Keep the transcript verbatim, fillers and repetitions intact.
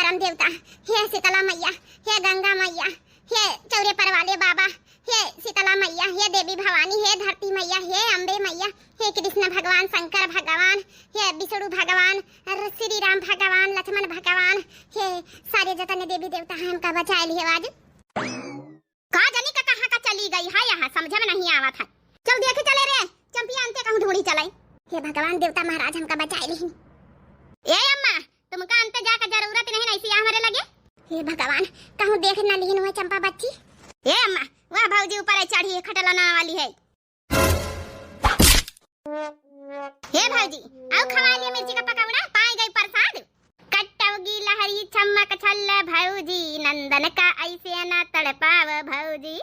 तमाम देवता, हे शीतला मैया, हे गंगा मैया, हे चौरे पर वाले बाबा, हे शीतला मैया, हे देवी भवानी, हे धरती मैया, हे अम्बे मैया, हे कृष्ण भगवान, शंकर भगवान, हे विष्णु भगवान, अउर श्री राम भगवान, लक्ष्मण भगवान, हे सारे जतने देवी देवता हैं, हमका बचाए लिहे आज। का जानी का कहाँ का चली गई है, यहाँ समझ में नहीं आवत है। चल देखे चले रे, चंपिया अंते कहूँ ढूंढी चलाई। हे भगवान देवता महाराज, हमका बचाए लिहिन। ए अम्मा, तुमका अंते जाके जरूरत नहीं, ऐसी हमरे लगे। हे भगवान, कहूँ देख न लिहिन हुए चंपा बच्ची। ए अम्मा, वह भौजी ऊपर है चढ़ी है, खटलना वाली है। हे भौजी, आओ खवा लिया मिर्ची का पकौड़ा, पाए गई प्रसाद। कट्टौगी लहरी छमक छल्ल भौजी, नंदन का ऐसे ना तड़पाव भौजी।